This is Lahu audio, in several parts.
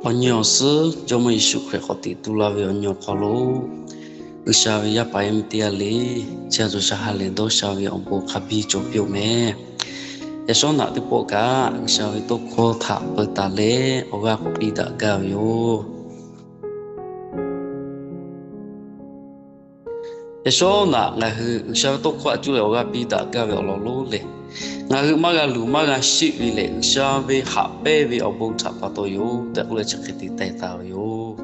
Awˬ nyi awˬ suhˉ Jawˇmawˇ Yeˍsuˆ Hkriꞈ k'awꞈ teꞈ tu la ve awˬ nyi awˬ hk'aw lo, G'uiˬsha ve yaˇ paˍ yaˇ miˇ teˇ g'aˇ le, chi a cawˬ sha ha lehˬ dawˇ sha ve awˬ bon hk'a biˇ cawˬ piˇ-oˬ mehˍ. Yaꞈ shawˉ naꞈ teˇ pawˆ kaꞈ G'uiˬsha ve tawˇ hkawˇ htaꞈ peu taˍ leh awˬ g'aˇ k'awꞈ piˇ daꞈ gaˇ ve yoˬ. Yaꞈ shawˉ naꞈ ngaˬ hui G'uiˬsha ve tawˇ hkawˇ htaꞈ cuˇ leh awˬ g'aˇ piˇ daꞈ gaˇ ve awˬ lawn lonˉ lehˬ, ngaˬ hui maˇ g'a luˬ maˇ g'a sheˆ ve lehˬ, G'uiˬsha ve haꞈ pehnˇ ve awˬ bon htaꞈ pa taw yoˬ tehꞈ k'oˆ leh chi hk'e te teh taˍ ve yoˬ.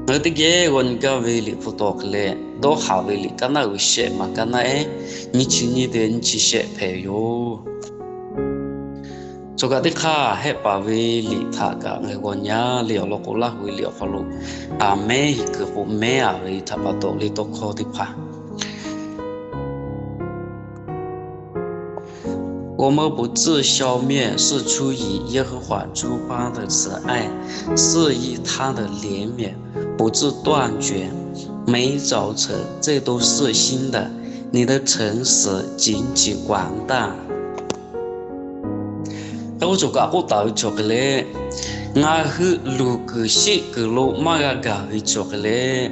Ngaˬ hui teˇ geh g'aw nyi gaˇ ve liꞈ hpu tawˍ hk'e leh, dawˇ haˍ ve liꞈ kaˇ naˆ uiˍ shehˆ maˬ kaˇ naˆ ehˉ, nyiˇ chi nyiˇ te nyiˇ chi shehˆ hpehꞈ ve yoˬ. Cawˬ kaꞈ teˇ hk'aˇ Hehˆ paˍ ve liꞈ htaꞈ kaꞈ ngaˬ hui g'aw nyi le. Awˬ lawn k'o, Laˇ huˍ ve liꞈ awˬ hk'aw lo, Aˍmehˉ hiˍ kuiˬ k'o mehˉ a ve htaꞈ pa taw le tawˇ hkawˇ teˇ hpaˍ 我们不至消灭，是出于耶和华诸般的慈爱，是因他的怜悯不致断绝，每早晨这都是新的，你的诚实极其广大。 K'o cawˬ kaꞈ k'oˆ taˍ ve cawˬ hk'e leh, ngaˬ hui luˬ kuiˬ sheˆ kuiˬ lo maˇ g'a gaˬ ve cawˬ hk'e leh,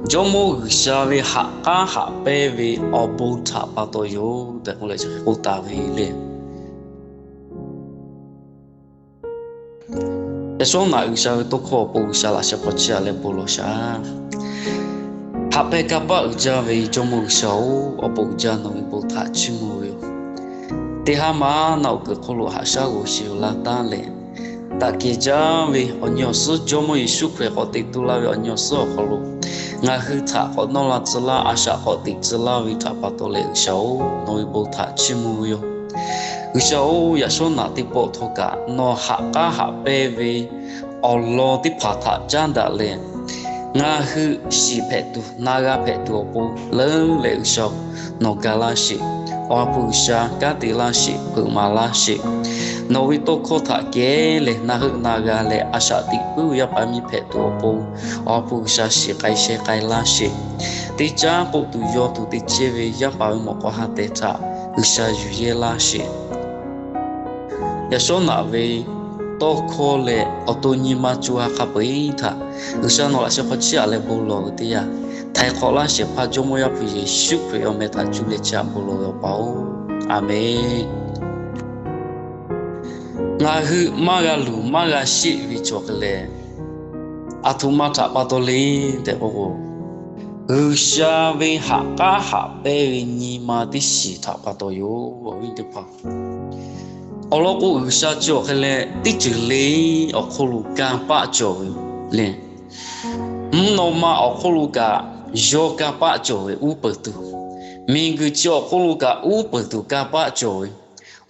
Jawˇmawˇ G'uiˬsha ve haꞈ k'aˉ haꞈ pehnˇ ve awˬ bon htaꞈ pa taw yoˬ tehꞈ k'oˆ leh chi hk'e k'oˆ taˍ ve le. Yaꞈ shawˉ naꞈ G'uiˬsha ve tawˇ hkawˇ awˬ pon G'uiˬsha laꞈ sheh hk'aw chiˇ aꞈ leh bon lawˬ shaˍ. Haꞈ pehnˇ kanˇ paˆ uiˍ jaˇ ve Jawˇmawˇ G'uiˬsha-oˬ, awˬ bon uiˍ jaˇ nawˬ ve bon htaꞈ chiˇ mvuh ve yoˬ. Teˇ haˉ ma naˆ uˬ kuiˬ hk'oˆ lo haꞈ shaˉ g'awˬ sheˍ laˇ taˉ leh, daꞈ kehˬ jaˇ ve awˬ nyi awˬ suhˉ Jawˇmawˇ Yeˍsuˆ Hkriꞈ k'awꞈ teꞈ tu la ve awˬ nyi awˬ suhˉ awˬ hk'aw lo, ngaˬ hui htaꞈ k'awꞈ nawˇ la tcuh laˇ, a shaꞈ k'awꞈ teꞈ tcuh laˇ ve htaꞈ pa taw leh G'uiˬsha-oˬ, nawˬ ve bon htaꞈ chiˇ mvuh ve yoˬ. G'uiˬsha-oˬ, yaꞈ shawˉ naꞈ teˇ pawˆ htawˇ kaꞈ nawˬ haꞈ k'aˉ haꞈ pehnˇ ve awˬ lawn teˇ hpaˍ htaꞈ caˉ daꞈ leh, ngaˬ hui shiˍ hpehꞈ tuˬ na g'a hpehꞈ tuˬ awˬ pon leuˉ leh G'uiˬsha nawˬ ga laˇ sheˍ. Awˬ ha hpu G'uiˬsha kanˉ te laˇ sheˍ, hpeuꞈ maˍ laˇ sheˍ. Nawˬ ve tawˇ hkawˇ htaꞈ kehˉ leh na heuˆ na g'a leh a shaꞈ teꞈ puiˉ ve yaˇ paˍ miˇ hpehꞈ tuˬ awˬ pon, awˬ ha hpu G'uiˬsha shiˍ k'ai sheh k'ai laˇ sheˍ. Teˇ caˉ k'oˆ tuˬ yaw tuˬ te chehˇ ve yaˇ paˍ ve mawꞈ k'aw ha tehˬ htaꞈ G'uiˬsha yuˬ yehˇ laˇ sheˍ. Yaꞈ shawˉ naꞈ ve tawˇ hkawˇ leh awˬ to nyi ma co ha hk'a peu-eˬ htaꞈ G'uiˬsha nawˬ laꞈ sheh hk'aw chiˇ aꞈ leh bon lawˬ ve teˇ yanˇ, htaiˍ hk'awꞈ laˇ shehˍ hpaˇ Jawˇmawˇ Yaˇ hpu Yeˍsuˆ Hkriꞈ awˬ meh htaꞈ cuˇ leh chiˇ aꞈ bon lawˬ ve Awˬ pa-oˬ, Aˍmenˍ. Ngaˬ hui maˇ g'a luˬ maˇ g'a sheˆ ve cawˬ hk'e leh, aˬ htoꞈ ma htaꞈ pa taw le tehꞈ k'oˆ k'o, G'uiˬsha ve haꞈ k'aˉ haꞈ pehnˇ ve nyi ma teˇ shiˍ htaꞈ pa taw yoˬ. Awˬ viˉ teˇ hpaˍ, awˬ lawn k'o, G'uiˬsha cawˬ hk'e leh teˇ ceuˬ le awˬ hk'oˆ lo kanˇ paˆ cawˬ ve le. Mvuhˇ naw ma awˬ hk'oˆ lo kaꞈ yawˇ kanˇ paˆ cawˬ ve uˉ peunˍ tuˬ, miˬguiˬ chi awˬ hk'oˆ lo kaꞈ uˉ peunˍ tuˬ kanˇ paˆ cawˬ ve,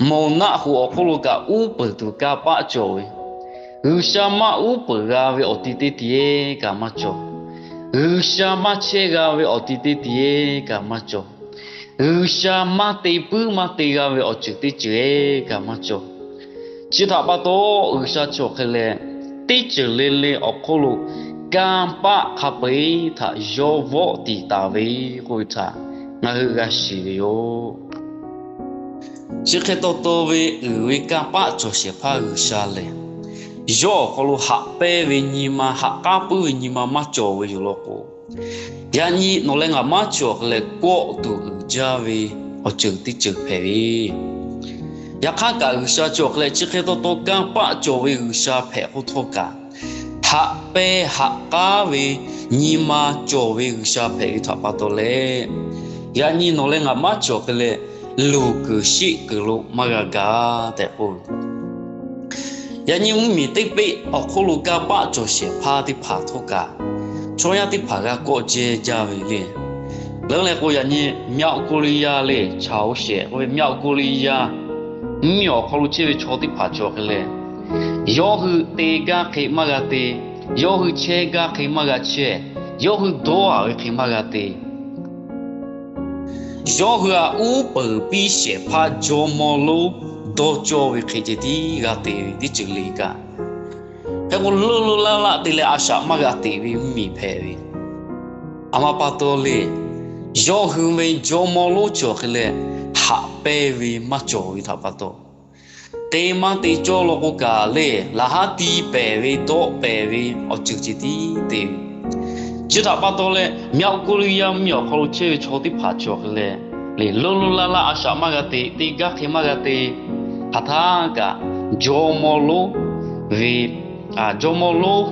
moˬ naˆ hoꞈ awˬ hk'oˆ lo kaꞈ uˉ peunˍ tuˬ kanˇ paˆ cawˬ ve, G'uiˬsha maˇ uˉ peunˍ g'a ve awˬ ti teˇ ti kaꞈ maˇ cawˬ. G'uiˬsha maˇ chehˇ g'a ve awˬ ti teˇ ti kaꞈ maˇ cawˬ. G'uiˬsha maˇ te puiˉ maˇ te g'a ve awˬ ceuˬ teˇ ceuˬ kaꞈ maˇ cawˬ. Chi htaꞈ pa taw, G'uiˬsha cawˬ hk'e leh teˇ ceuˬ le le awˬ hk'oˆ lo kanˇ paˆ hk'a peu-eˬ htaꞈ yawˇ vawˆ tiˍ taˍ ve k'oˆ ve htaꞈ ngaˬ hui g'a shiˍ ve yoˬ. Chi hk'e taw taw ve uiˍ ve kanˇ paˆ cawˬ shehˍ hpaˇ G'uiˬsha lehˬ, yawˇ awˬ hk'aw lo haꞈ pehnˇ ve nyi ma, haꞈ k'aˉ puiˉ ve nyi ma maˇ cawˬ ve yoˬ law k'o, yaꞈ nyi nawˬ leh ngaˬ maˇ cawˬ hk'e leh kawˆ tuˬ uiˍ jaˇ ve awˬ ceuˬ teˇ ceuˬ hpehꞈ ve. Yaꞈ hk'aˇ kaꞈ G'uiˬsha cawˬ hk'e leh chi hk'e taw taw kanˇ paˆ cawˬ ve G'uiˬsha hpehꞈ k'oˆ htawˇ kaꞈ, haꞈ pehnˇ haꞈ k'aˉ ve nyi ma cawˬ ve G'uiˬsha hpehꞈ ve htaꞈ pa taw leh, yaꞈ nyi nawˬ leh ngaˬ maˇ cawˬ hk'e leh luˬ kuiˬ sheˆ kuiˬ lo maˇ g'a gaˬ tehꞈ k'oˆ ve. Yaꞈ nyi mvuhˇmiˬ teˇ peˆ awˬ hk'oˆ lo kanˇ paˆ cawˬ shehˍ hpaˇ teˇ hpaˍ htawˇ kaꞈ, chaw yaˇ teˇ hpaˍ g'a kawˆ jehˇ jaˇ ve le. Leuˉ leh k'o, yaꞈ nyi မြောက်ကိုရီးယား le, chaw shehˍ k'oˆ ve မြောက်ကိုရီးယား mvuhˇmiˬ awˬ hk'aw lo chehˇ ve chaw teˇ hpaˍ cawˬ hk'e leh, yawˇ hui te gaˇ hk'e maˇ g'a te, yawˇ hui chehˇ gaˇ hk'e maˇ g'a chehˇ, yawˇ hui dawˇ-a ve hk'e maˇ g'a te. Yawˇ hui-a uˉ peunˍ piˇ shehˍ hpaˇ jawˇmawˇ lonˉ dawˇ cawˇ ve hk'e ceh tiˉ g'a te ve teˇ ceuˬ le kaꞈ, hk'e k'o leuˆ leuˆ laˆ laˆ te leh a shaꞈ maˇ g'a teꞈ ve mvuhˇmiˬ hpehꞈ ve. A ma pa taw le, yawˇ hui ve jawˇmawˇ lonˉ cawˬ hk'e leh haꞈ pehnˇ ve maˇ cawˬ ve htaꞈ pa taw, Te maˇ te cawˇ law k'o kaꞈ le, laꞈ haˉ ti pehˍ ve dawˆ pehˍ ve awˬ ceuˬ ceh tiˉ te ve. Chi htaꞈ pa taw leh, Myaꞈ kuˇ liˇ yaˇ miˇ awˬ hk'aw lo chehˇ ve chaw teˇ hpaˍ cawˬ hk'e leh, le lo lo laˇ laˇ a shaꞈ maˇ g'a te, teˇ gaˇ hk'e maˇ g'a te. Hk'aˬ htaˇ kaꞈ, jawˇmawˇ lonˉ ve, jawˇmawˇ lonˉ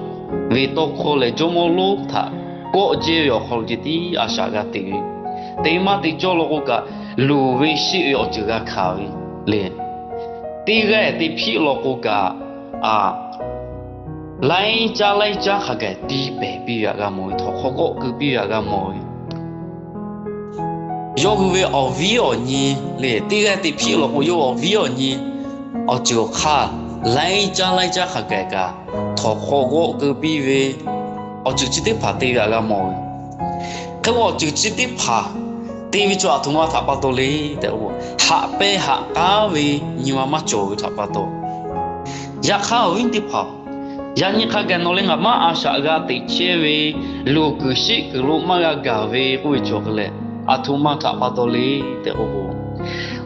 ve tawˇ hkawˇ leh jawˇmawˇ lonˉ htaꞈ kawˆ jehˇ ve awˬ hk'aw lo ceh tiˉ a shaꞈ g'a te ve. Te maˇ te cawˇ law k'o kaꞈ, luˬ ve sheˆ ve awˬ ceuˬ g'a hkanˍ ve le. Teˇ g'aˇ te hpiˆ law k'o kaꞈ, laiˉ caˉ laiˉ caˉ hk'a gaˬ ti pehˍ piˇ ve htaꞈ g'a mawˬ ve, htawnˍ hk'aw g'awˆ keu piˇ ve htaꞈ g'a mawˬ ve. Yawˇ hui ve awˬ viˉ awˬ nyi le, teˇ g'aˇ te hpiˆ law k'o yawˇ hui awˬ viˉ awˬ nyi awˬ ceuˬ awˬ hk'aˇ, laiˉ caˉ laiˉ caˉ hk'a gaˬ kaꞈ htawnˍ hk'aw g'awˆ keu piˇ ve, awˬ ceuˬ chi teˇ hpaˍ te ve htaꞈ g'a mawˬ ve. Hk'e k'o awˬ ceuˬ chi teˇ hpaˍ te ve chaw aˬ htoꞈ ma htaꞈ pa taw le tehꞈ k'o, haꞈ pehnˇ haꞈ k'aˉ ve nyi ma maˇ cawˬ ve htaꞈ pa taw. Yaꞈ hk'aˇ awˬ viˉ teˇ hpaˍ, yaꞈ nyi hk'a gaˬ nawˬ leh ngaˬ maˇ a shaꞈ g'a teꞈ chehˇ ve, luˬ kuiˬ sheˆ kuiˬ lo maˇ g'a gaˬ ve k'oˆ ve chaw hk'e leh, aˬ htoꞈ ma htaꞈ pa taw le tehꞈ k'o,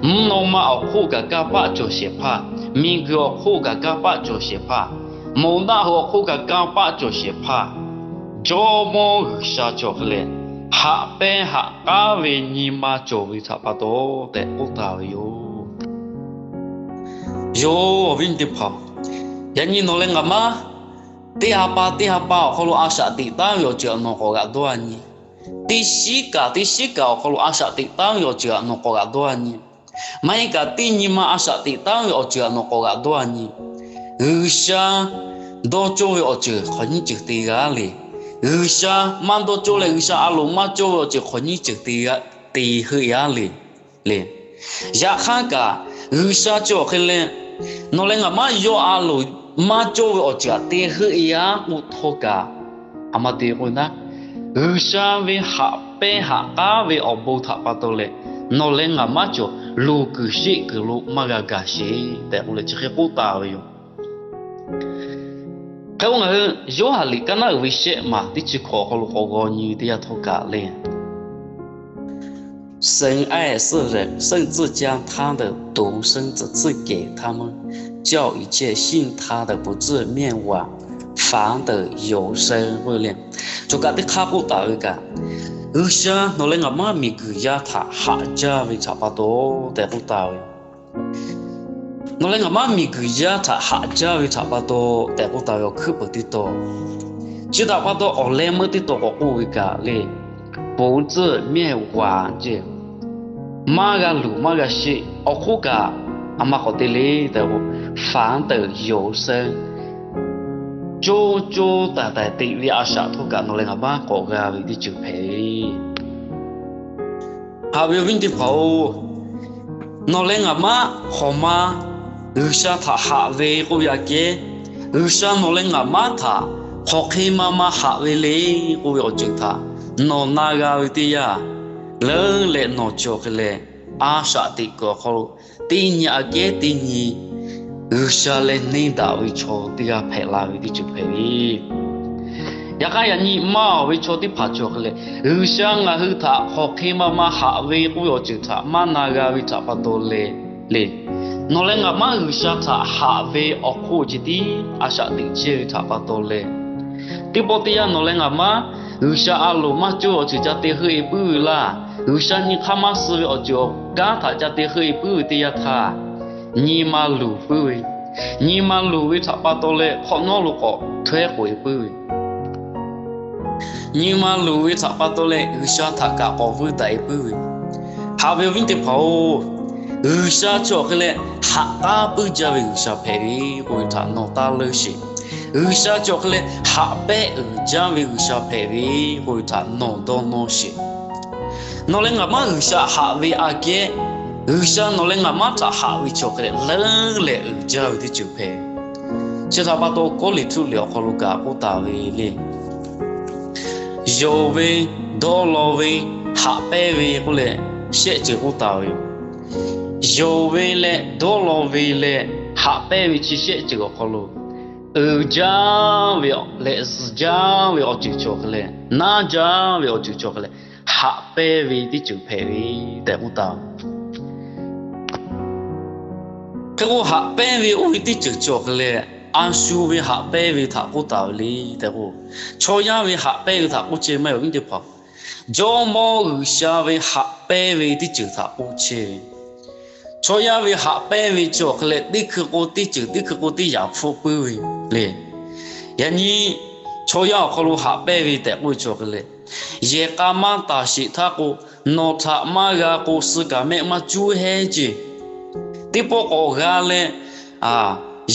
mvuhˇ naw ma awˬ hk'oˆ kaꞈ kanˇ paˆ cawˬ shehˍ hpaˇ, miˬguiˬ awˬ hk'oˆ kaꞈ kanˇ paˆ cawˬ shehˍ hpaˇ, moˬ naˆ hoꞈ awˬ hk'oˆ kaꞈ kanˇ paˆ cawˬ shehˍ hpaˇ, Jawˇmawˇ G'uiˬsha cawˬ hk'e leh, haꞈ pehnˇ haꞈ k'aˉ ve nyi ma cawˬ ve htaꞈ pa taw tehꞈ k'oˆ taˍ ve yoˬ. Yoˬ, awˬ viˉ teˇ hpaˍ, yaꞈ nyi nawˬ leh ngaˬ maˇ teˇ ha pa teˇ ha pa awˬ hk'aw lo a shaꞈ teꞈ taˉ ve awˬ ceuˬ htaꞈ nawˬ k'awꞈ g'aꞈ dawˇ a nyi. Teˇ shiˉ kaꞈ teˇ shiˉ kaꞈ awˬ hk'aw lo a shaꞈ teꞈ taˉ ve awˬ ceuˬ htaꞈ nawˬ k'awꞈ g'aꞈ dawˇ a nyi. Maˇ heˆ kaꞈ teˇ nyi ma a shaꞈ teꞈ taˉ ve awˬ ceuˬ htaꞈ nawˬ k'awꞈ g'aꞈ dawˇ a nyi. G'uiˬsha dawˇ cawˇ ve awˬ ceuˬ hk'awꞈ nyiˇ ceuˬ te g'a le. G'uiˬsha maˇ dawˇ cawˇ leh G'uiˬsha a loˍ maˇ cawˇ ve awˬ ceuˬ hk'awꞈ nyiˇ ceuˬ te g'a, te heuˆ e a le. Le, yaꞈ hk'aˇ kaꞈ G'uiˬsha cawˬ hk'e leh, nawˬ leh ngaˬ maˇ yawˇ a loˍ maˇ cawˇ ve awˬ ceuˬ htaꞈ te heuˆ e a k'oˆ htawˇ kaꞈ, a ma te k'o naˉ, G'uiˬsha ve haꞈ pehnˇ haꞈ k'aˉ ve awˬ bon htaꞈ pa taw leh, nawˬ leh ngaˬ maˇ cawˬ luˬ kuiˬ sheˆ kuiˬ lo maˇ g'a gaˬ sheˍ tehꞈ k'oˆ leh chi hk'e k'oˆ taˍ ve yoˬ. Hk'e k'o ngaˬ hui Yoˇhanˬ liꞈ kaˇ naˉ uiˍ ve shehˆ maˬ teˇ chi hkawꞈ awˬ hk'aw lo k'awꞈ g'aw nyi ve teˇ yanˇ htawˇ kaꞈ le, 神爱世人，甚至将他的独生子赐给他们，叫一切信他的不至灭亡，反得永生。 Cawˬ kaꞈ teˇ hk'aˇ k'oˆ taˍ ve kaꞈ, G'uiˬsha nawˬ leh ngaˬ maˇ miˬguiˬ yaˇ htaꞈ haꞈ jaˇ ve htaꞈ pa taw tehꞈ k'oˆ taˍ ve Nawˬ leh ngaˬ maˇ miˬguiˬ yaˇ htaꞈ haꞈ jaˇ ve htaꞈ pa taw tehꞈ k'oˆ taˍ ve awˬ hkuiˉ peuˬ teˇ taw, chi htaꞈ pa taw awˬ leh meuˇ teˇ taw k'awꞈ k'oˆ ve kaꞈ le, 不至灭亡 ce, maˇ g'a luˬ maˇ g'a sheˆ awˬ hk'oˆ kaꞈ, a ma k'awꞈ te le tehꞈ k'o, 反得永生, co co taiˍ taiˍ teꞈ ve a shaꞈ htawˇ kaꞈ nawˬ leh ngaˬ maˇ k'awꞈ g'a ve teˇ ceuˬ hpehꞈ ve Haꞈ ve awˬ viˉ teˇ hpaˍ-oˬ, nawˬ leh ngaˬ maˇ hk'awꞈ ma G'uiˬsha htaꞈ haꞈ ve k'oˆ ve aꞈ kehˉ, G'uiˬsha nawˬ leh ngaˬ maˇ htaꞈ hk'aˬ hk'e ma ma haꞈ ve le k'oˆ ve awˬ ceuˬ htaꞈ nawˬ na g'a ve teˇ yanˇ, leuˉ leh nawˬ cawˬ hk'e leh a shaꞈ teꞈ kuiˬ awˬ hk'aw lo teˇ nyi aꞈ kehˉ teˇ nyi G'uiˬsha leh neˇ daꞈ ve chaw teˇ g'aˇ hpehꞈ la ve teˇ ceuˬ hpehꞈ ve Yaꞈ hk'aˇ, yaꞈ nyi maˇ awˬ ve chaw teˇ hpaˍ cawˬ hk'e leh, G'uiˬsha ngaˬ hui htaꞈ hk'aˬ hk'e ma ma haꞈ ve k'oˆ ve awˬ ceuˬ htaꞈ maˇ na g'a ve htaꞈ pa taw leh le, nawˬ leh ngaˬ maˇ G'uiˬsha htaꞈ haꞈ ve awˬ hk'oˆ ceh tiˉ a shaꞈ teꞈ chehˇ ve htaꞈ pa taw leh, teˇ pawˆ teˇ yanˇ nawˬ leh ngaˬ maˇ G'uiˬsha a loˍ maˇ cawˇ ve awˬ ceuˬ ca te heuˆ e puiˉ ve laˇ. G'uiˬsha nyi hk'aˇ maˇ suh ve awˬ ceuˬ awˬ kanˉ htaꞈ ca te heuˆ e puiˉ ve teˇ yanˇ htaˇ, nyi ma luˬ puiˉ ve, nyi ma luˬ ve htaꞈ pa taw leh hk'awꞈ nawˉ lo k'awꞈ htawehˉ k'oꞈ e puiˉ ve, nyi ma luˬ ve htaꞈ pa taw leh G'uiˬsha htaꞈ kaꞈ k'awꞈ vuiˇ daꞈ e puiˉ ve. Haꞈ ve awˬ viˉ teˇ hpaˍ-oˬ, G'uiˬsha cawˬ hk'e leh haꞈ k'aˉ puiˉ jaˇ ve G'uiˬsha hpehꞈ ve k'oˆ ve htaꞈ nawˬ taˇ leuˉ sheˍ. G'uiˬsha cawˬ hk'e leh haꞈ pehnˇ uiˍ jaˇ ve G'uiˬsha hpehꞈ ve k'oˆ ve htaꞈ nawˬ dawˇ nawˇ sheˍ. Nawˬ leh ngaˬ maˇ G'uiˬsha haꞈ ve aꞈ kehˉ, G'uiˬsha nawˬ leh ngaˬ maˇ htaꞈ haꞈ ve cawˬ hk'e leh leuˉ leh uiˍ jaˇ ve teˇ ceuˬ hpehꞈ. Chi htaꞈ pa taw Kawˇrenˍhtuˆ liꞈ awˬ hk'aw lo kaꞈ k'oˆ taˍ ve le, yonˍ ve, dawˇ law ve, haꞈ pehnˇ ve k'oˆ leh shehˆ ceuˬ k'oˆ taˍ ve yoˬ. Yonˍ ve leh dawˇ law ve leh haꞈ pehnˇ ve chi shehˆ ceuˬ awˬ hk'aw lo, uiˍ jaˇ ve leh zuhˬ jaˇ ve awˬ ceuˬ cawˬ hk'e leh, naˇ jaˇ ve awˬ ceuˬ cawˬ hk'e leh, haꞈ pehnˇ ve teˇ ceuˬ hpehꞈ ve tehꞈ k'oˆ taˍ Hk'e k'o, haꞈ pehnˇ ve oˇ ve teˇ ceuˬ chi awˬ hk'e leh, a shu ve haꞈ pehnˇ ve htaꞈ k'oˆ taˍ ve le tehꞈ k'o, chaw yaˇ ve haꞈ pehnˇ ve htaꞈ k'oˆ chehˇ maˇ heˆ awˬ viˉ teˇ hpaˍ. Jawˇmawˇ G'uiˬsha ve haꞈ pehnˇ ve teˇ ceuˬ htaꞈ k'oˆ chehˇ ve, chaw yaˇ ve haꞈ pehnˇ ve chi awˬ hk'e leh, teˇ hkui k'o teˇ ceuˬ, teˇ hkui k'o teˇ yanˇ hpfuhˆ puiˉ ve le. Yaꞈ nyi chaw yaˇ awˬ hk'aw lo haꞈ pehnˇ ve tehꞈ k'oˆ ve chi awˬ hk'e leh, yehˬ k'a maˇ taˍ sheˍ htaˇ k'o, nawˬ htaꞈ maˇ g'a k'o, suh kaꞈ mehˆ maˇ cuˉ heˉ ceˇ. Teˇ pawˆ k'awꞈ g'a leh,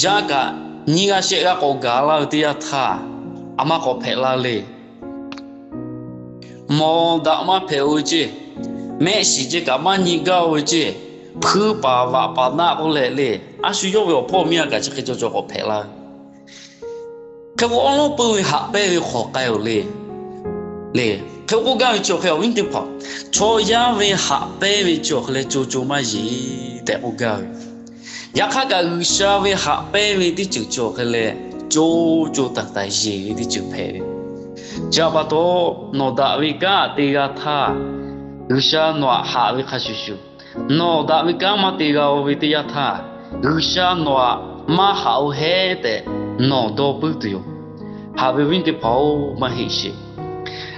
yaˇ kaꞈ nyiˇ g'aˇ shehˆ g'aˇ k'awꞈ gaˬ la ve teˇ yanˇ htaˇ, a maˇ k'awꞈ hpehꞈ la le. Mawˬ daꞈ maˇ hpehꞈ-o ve ceˇ. Mehˆ shiˍ ceh kaꞈ maˇ nyi gaˇ-o ve ceˇ. Hpuiˇ paˍ vaꞈ paˍ naˆ k'oˆ leh le, a shu yawˇ ve awˬ hpawˇ miˇ a kaꞈ chi hk'e caw caw k'awꞈ hpehꞈ la ve. Hk'e k'o, awˉ lawˉ peuˇ ve haꞈ pehnˇ ve hk'awꞈ k'ai-oˬ le. Le, hk'e k'oˆ gaˇ ve chi awˬ hk'e awˬ viˉ teˇ hpaˍ, chaw yaˇ ve haꞈ pehnˇ ve chi awˬ hk'e leh co co maˇ yeˬ tehꞈ k'oˆ gaˇ ve. Yaꞈ hk'aˇ kaꞈ, G'uiˬsha ve haꞈ pehnˇ ve teˇ ceuˬ chi awˬ hk'e leh co co taiˍ taiˍ yeˬ ve teˇ ceuˬ hpehꞈ ve. Chi htaꞈ pa taw, nawˬ daꞈ ve kanˉ te g'a htaˇ, G'uiˬsha nawˬ htaꞈ haꞈ ve hk'a shuˍ shuˍ, nawˬ daꞈ ve kanˉ maˇ te g'a-o ve teˇ yanˇ htaˇ, G'uiˬsha nawˬ htaꞈ maˇ haꞈ-o heˉ tehꞈ nawˬ dawˇ puiˉ tuˬ yoˬ. Haꞈ ve awˬ viˉ teˇ hpaˍ-oˬ, maˇ heˆ sheˍ.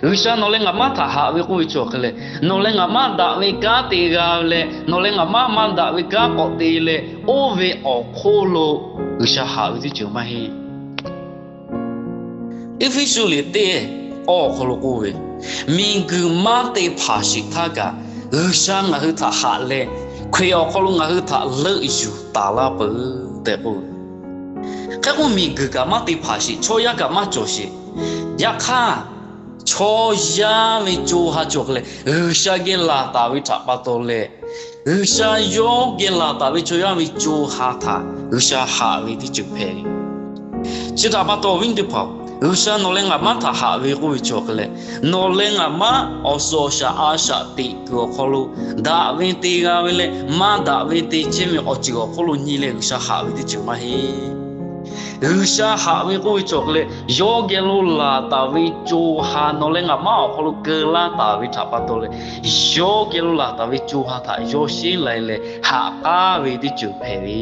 G'uiˬsha nawˬ leh ngaˬ maˇ htaꞈ haꞈ ve k'oˆ ve chi awˬ hk'e leh, nawˬ leh ngaˬ maˇ daꞈ ve kanˉ te g'a leh, nawˬ leh ngaˬ maˇ maˇ daꞈ ve kanˉ k'awꞈ te leh, oˇ ve awˬ hk'oˆ lo G'uiˬsha haꞈ ve teˇ ceuˬ maˇ heˆ. Eˇfeˇsuꞈ liꞈ teˇ awˬ hk'aw lo k'oˆ ve, miˬguiˬ maˇ te hpanˍ sheˍ htaˇ kaꞈ, G'uiˬsha ngaˬ hui htaꞈ haꞈ leh, Hkriꞈ awˬ hk'aw lo ngaˬ hui htaꞈ leuˆ yuˬ taˍ laˇ peuˬ tehꞈ k'oˆ ve. Hk'e k'o, miˬguiˬ kaꞈ maˇ te hpanˍ sheˍ, chaw yaˇ kaꞈ maˇ cawˬ sheˍ. Yaꞈ hk'aˇ, chaw yaˇ ve co ha cawˬ hk'e leh, G'uiˬsha geh laˬ taˍ ve htaꞈ pa taw leh, G'uiˬsha yawˇ geh laˬ taˍ ve chaw yaˇ ve co ha htaꞈ G'uiˬsha haꞈ ve teˇ ceuˬ hpehꞈ ve. Chi htaꞈ pa taw, awˬ viˉ teˇ hpaˍ, G'uiˬsha nawˬ leh ngaˬ maˇ htaꞈ haꞈ ve k'oˆ ve chi awˬ hk'e leh, nawˬ leh ngaˬ maˇ awˬ suhˍ awˬ shaˍ a shaꞈ teꞈ kuiˬ awˬ hk'aw lo, daꞈ ve te g'a ve leh maˇ daꞈ ve te chehˇ ve awˬ ceuˬ awˬ hk'oˆ lo nyi leh G'uiˬsha haꞈ ve teˇ ceuˬ maˇ heˆ. G'uiˬsha haꞈ ve k'oˆ ve chi awˬ hk'e leh, yawˇ geh lo laˬ taˍ ve co ha nawˬ leh ngaˬ maˇ awˬ hk'aw lo keu laˇ taˍ ve htaꞈ pa taw leh, yawˇ geh lo laˬ taˍ ve co ha htaꞈ yawˇ sheˉ lai leh haꞈ k'aˉ ve teˇ ceuˬ hpehꞈ ve.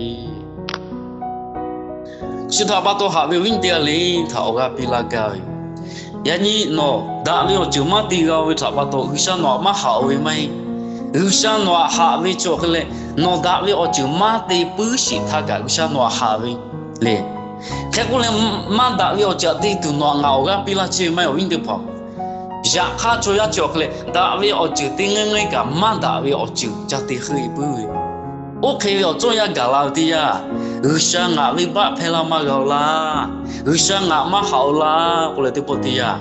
Chi htaꞈ pa taw, haꞈ ve awˬ viˉ teˇ g'aˇ le htaꞈ awˬ g'aˇ piˇ laˇ gaˇ ve, yaꞈ nyi nawˬ daꞈ ve awˬ ceuˬ maˇ te g'a-o ve htaꞈ pa taw, G'uiˬsha nawˬ htaꞈ maˇ haꞈ-o ve maˇ heˆ. G'uiˬsha nawˬ htaꞈ haꞈ ve chi awˬ hk'e leh, nawˬ daꞈ ve awˬ ceuˬ maˇ te puiˉ sheˍ htaˇ kaꞈ G'uiˬsha nawˬ htaꞈ haꞈ ve le. Hk'e k'oˆ leh, maˇ daꞈ ve awˬ ceuˬ htaꞈ te tuˬ nawˬ htaꞈ ngaˬ awˬ g'aˇ piˇ laˇ chehˇ ve maˇ heˆ awˬ viˉ teˇ hpaˍ. Yaꞈ hk'aˇ, chaw yaˇ chi awˬ hk'e leh daꞈ ve awˬ ceuˬ te ngaiˇ ngaiˇ kaꞈ maˇ daꞈ ve awˬ ceuˬ ca te heuˆ-e puiˉ ve. Oˇ hk'e ve awˬ cawˇ yaˇ gaˬ la ve teˇ yanˇ, G'uiˬsha ngaˬ venˇbaˆ hpehˇ laˇ maˇ g'a-o laˇ, G'uiˬsha ngaˬ maˇ haꞈ-o laˇ k'oˆ leh teˇ pawˆ teˇ yanˇ,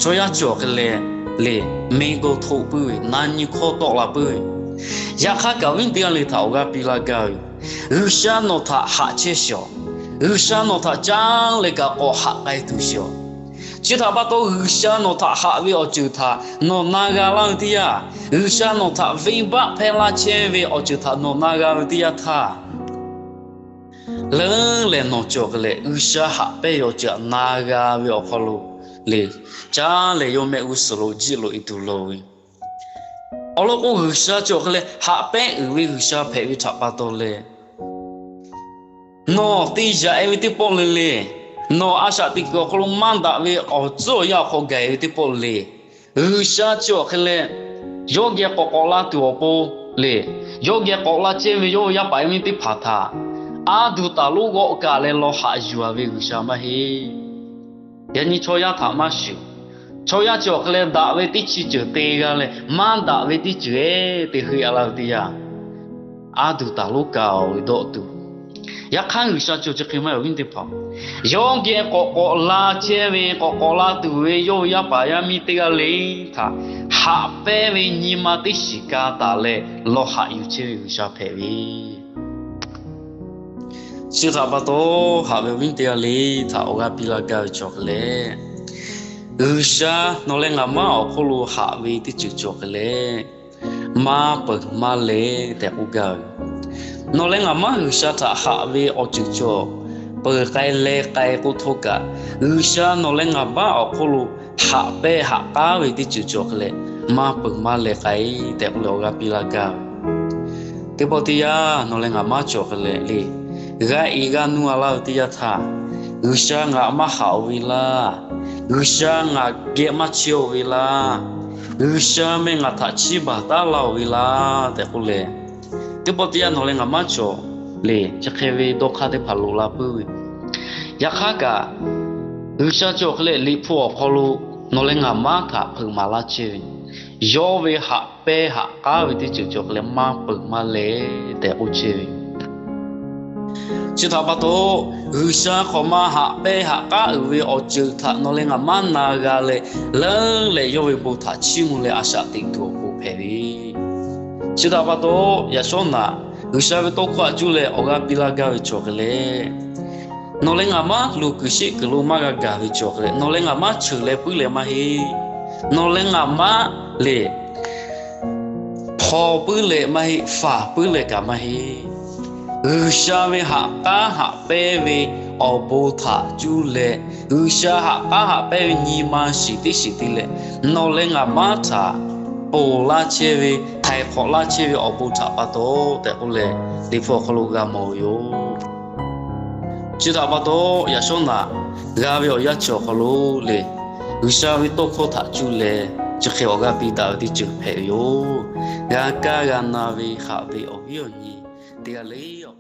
chaw yaˇ chi awˬ hk'e leh le, meˇ gawˇ htoˆ puiˉ ve, na nyi hkawˇ tawˆ la puiˉ ve. Yaꞈ hk'aˇ kaꞈ, awˬ viˉ teˇ g'aˇ le htaꞈ awˬ g'aˇ piˇ laˇ gaˇ ve, G'uiˬsha nawˬ htaꞈ haꞈ chehˇ sheˍ-oꞈ. G'uiˬsha nawˬ htaꞈ caˉ leh kaꞈ k'awꞈ haꞈ k'ai tuˬ sheˍ-oꞈ. Chi htaꞈ pa taw, G'uiˬsha nawˬ htaꞈ haꞈ ve awˬ ceuˬ htaꞈ nawˬ na g'a laˇ ve teˇ yanˇ, G'uiˬsha nawˬ htaꞈ venˇbaˆ hpehˇ laˇ chehˇ ve awˬ ceuˬ htaꞈ nawˬ na g'a ve teˇ yanˇ htaˇ, leuˉ lehˬ nawˬ cawˬ hk'e leh G'uiˬsha haꞈ pehnˇ ve awˬ ceuˬ htaꞈ na g'a ve awˬ hk'aw lo le, caˉ leh yawˇ mehˆ g'uˇ suhˍ lo jiˆ loꞈ-e tuˬ loˍ ve. Awˬ lawn k'o, G'uiˬsha cawˬ hk'e leh haꞈ pehnˇ uiˍ ve G'uiˬsha hpehꞈ ve htaꞈ pa taw leh, nawˬ te yaꞈ-e ve teˇ pawˆ le le, nawˬ a shaꞈ teꞈ kuiˬ awˬ hk'aw lo maˇ daꞈ ve awˬ tcuhˉ awˬ yanˇ awˬ hk'aw gaˬ-e ve teˇ pawˆ le, G'uiˬsha cawˬ hk'e leh yawˇ geh k'awꞈ k'awꞈ la tuˬ awˬ pon le, yawˇ geh k'awꞈ la chehˇ ve yawˇ ve yaˇ paˍ yaˇ miˇ teˇ hpaˍ htaꞈ a duˬ taˍ lonˉ g'awˆ kaꞈ leh law haꞈ yuˬ-a ve G'uiˬsha maˇ heˆ. Yaꞈ nyi chaw yaˇ htaꞈ maˇ shuˍ. Chaw yaˇ cawˬ hk'e leh daꞈ ve teˇ chi ceuˬ te g'a leh maˇ daꞈ ve teˇ ceuˬ-e te heuˆ-a laˇ ve teˇ yanˇ, a duˬ taˍ lonˉ kaꞈ-oˬ ve dawˆ tuˬ. Yaꞈ hk'aˇ, G'uiˬsha cawˬ chi hk'e maˇ heˆ awˬ viˉ teˇ hpaˍ. Yawˇ geh k'awꞈ k'awꞈ la chehˇ ve, k'awꞈ k'awꞈ la tuˬ ve yawˇ ve yaˇ paˍ yaˇ miˇ teˇ g'aˇ le htaꞈ haꞈ pehnˇ ve nyi ma teˇ shiˍ ka taˍ leh law haꞈ yuˬ chehˇ ve G'uiˬsha hpehꞈ ve. Chi htaꞈ pa taw, haꞈ ve awˬ viˉ teˇ g'aˇ le htaꞈ awˬ g'aˇ piˇ laˇ gaˇ ve cawˬ hk'e leh, G'uiˬsha nawˬ leh ngaˬ maˇ awˬ hk'oˆ lo haꞈ ve teˇ ceuˬ cawˬ hk'e leh, maˇ peuˬ maˇ leh tehꞈ k'oˆ gaˇ ve. Nawˬ leh ngaˬ maˇ G'uiˬsha htaꞈ haꞈ ve awˬ ceuˬ cawˬ peuˬ k'ai leh k'ai k'o htawˇ kaꞈ, G'uiˬsha nawˬ leh ngaˬ maˇ awˬ hk'oˆ lo haꞈ pehnˇ haꞈ k'aˉ ve teˇ ceuˬ cawˬ hk'e leh, maˇ peuˬ maˇ leh k'ai tehꞈ k'oˆ leh awˬ g'aˇ piˇ laˇ gaˇ ve. Teˇ pawˆ teˇ yanˇ nawˬ leh ngaˬ maˇ cawˬ hk'e leh le, g'a iˍ g'a nu a laˇ ve teˇ yanˇ htaˇ, G'uiˬsha ngaˬ maˇ haꞈ-oˬ ve laˇ, G'uiˬsha ngaˬ geh maˇ chehˇ-oˬ ve laˇ, G'uiˬsha meh ngaˬ htaꞈ chiˇ baˬ taˉ laˇ-oˬ ve laˇ tehꞈ k'oˆ leh, teˇ pawˆ teˇ yanˇ nawˬ leh ngaˬ maˇ cawˬ le, chi hk'e ve dawˇ hk'aˇ teˇ hpaˍ loꞈ la puiˉ ve. Yaꞈ hk'aˇ kaꞈ, G'uiˬsha cawˬ hk'e leh Liꞈ hpu awˬ hk'aw lo nawˬ leh ngaˬ maˇ htaꞈ hpeuꞈ maˍ laˇ chehˇ ve, yawˇ ve haꞈ pehnˇ haꞈ k'aˉ ve teˇ ceuˬ cawˬ hk'e leh maˇ peuˬ maˇ le tehꞈ k'oˆ chehˇ ve. Chi htaꞈ pa taw, G'uiˬsha hk'awꞈ ma haꞈ pehnˇ haꞈ k'aˉ uiˍ ve awˬ ceuˬ htaꞈ nawˬ leh ngaˬ maˇ na g'a leh, leuˉ leh yawˇ ve bon htaꞈ chiˇ mvuh leh a shaꞈ teꞈ tuˬ awˬ pon hpehꞈ ve. Chi htaꞈ pa taw, yaꞈ shawˉ naꞈ G'uiˬsha ve tawˇ hkawˇ htaꞈ cuˇ leh awˬ g'aˇ piˇ laˇ gaˇ ve cawˬ hk'e leh, nawˬ leh ngaˬ maˇ luˬ kuiˬ sheˆ kuiˬ lo maˇ g'a gaˬ ve cawˬ hk'e leh, nawˬ leh ngaˬ maˇ cheuˬ leh puiˉ leh maˇ heˆ. Nawˬ leh ngaˬ maˇ le hpaw puiˉ leh maˇ heˆ, faˍ puiˉ leh kaꞈ maˇ heˆ. G'uiˬsha ve haꞈ k'aˉ haꞈ pehnˇ ve awˬ bon htaꞈ cuˇ leh, G'uiˬsha haꞈ k'aˉ haꞈ pehnˇ ve nyi ma shiˍ teˇ shiˍ te leh, nawˬ leh ngaˬ maˇ htaꞈ ponˬ laˇ chehˇ ve, htaiˍ hk'awꞈ laˇ chehˇ ve awˬ bon htaꞈ pa taw tehꞈ k'oˆ leh, Liꞈ hpu awˬ hk'aw lo g'a mawˬ ve yoˬ. Chi htaꞈ pa taw, yaꞈ shawˉ naꞈ g'a ve awˬ yanˇ chi awˬ hk'aw lo le, G'uiˬsha ve tawˇ hkawˇ htaꞈ cuˇ leh chi hk'e awˬ g'aˇ piˇ daꞈ ve teˇ ceuˬ hpehꞈ ve yoˬ. G'a kaˇ g'a na ve haꞈ ve awˬ viˉ awˬ nyi teˇ g'aˇ le